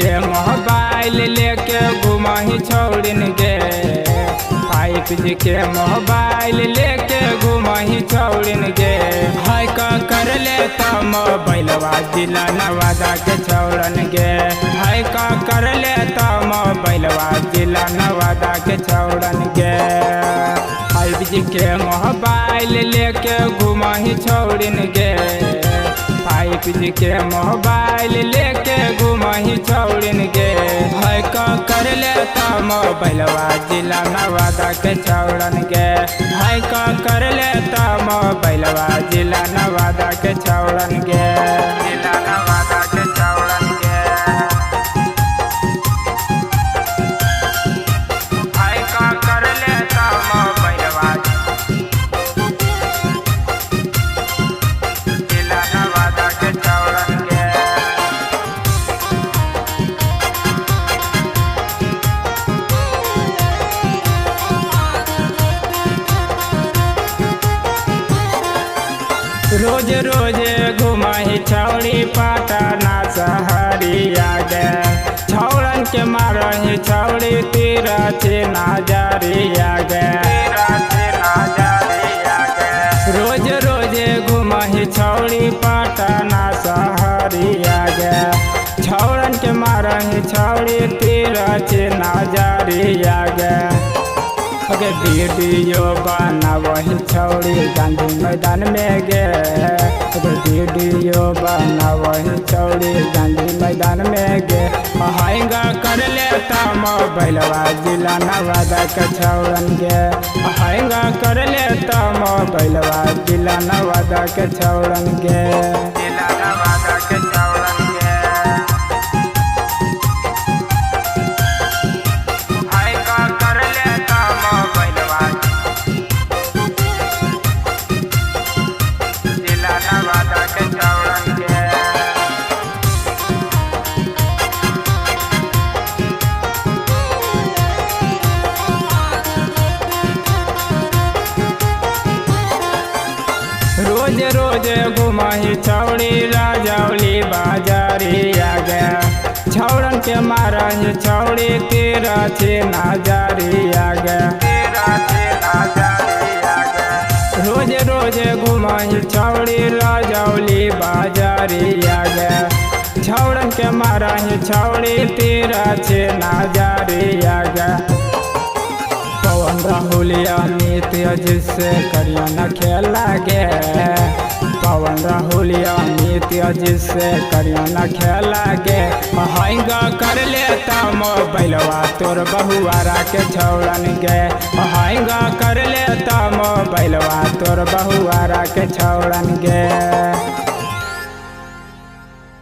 के मोबाइल लेके घुमही छौड़िन गे। 5G के मोबाइल लेके घुमही छौड़िन गे। हाय का कर ले त मोबाइलवा जिला नवादा के छौड़न गे। हाय का कर ले त मोबाइलवा जिला नवादा के छौड़न गे। 5G के मोबाइल लेके घुमही छौड़िन गे। 5G के मोबाइल लेके घुमही छौड़िन गे। हाय का कर ले त मोबाइलवा जिला नवादा के छौड़न गे। हाय का कर ले त मोबाइलवा जिला नवादा के छौड़न गे। जिला नवादा के छौड़न गे। हाय का कर ले त मोबाइलवा जिला नवादा के छौड़न गे। रोज रोज घुमही छौड़ी पटना सहरिया गे। छौड़न के मारही छौड़ी तिरछी नजरिया गे। रोज रोज घुमही छौड़ी पटना सहरिया गे। छौड़न के मारही छौड़ी तिरछी नजरिया गे। अगे वीडियो बनावही छौड़ी गांधी मैदान में गे। अगे वीडियो बनावही छौड़ी गांधी मैदान में गे। हैंगा कर ले त मोबाइलवा जिला नवादा के छौड़न गे। हैंगा कर ले त मोबाइलवा जिला नवादा के छौड़न गे। जिला नवादा के छौड़न गे। हैंगा कर ले त मोबाइलवा जिला नवादा के छौड़न गे। रोज रोज घुमही छौड़ी राजौली बाजारिया गे। छौड़न के मारही छौड़ी तिरछी नजरिया गे। रोज रोज घुमही छौड़ी राजौली बाजारिया गे। छौड़न के मारही छौड़ी तिरछी नजरिया गे। पवन राहुल अमित अजित से करिया न खेला गे। पवन राहुल अमित अजित से करिया न खेला गे। हैंगा कर ले त मोबाइलवा तोर बहुआरा के छौड़न गे। हैंगा कर ले त मोबाइलवा तोर बहुआरा के छौड़न गे।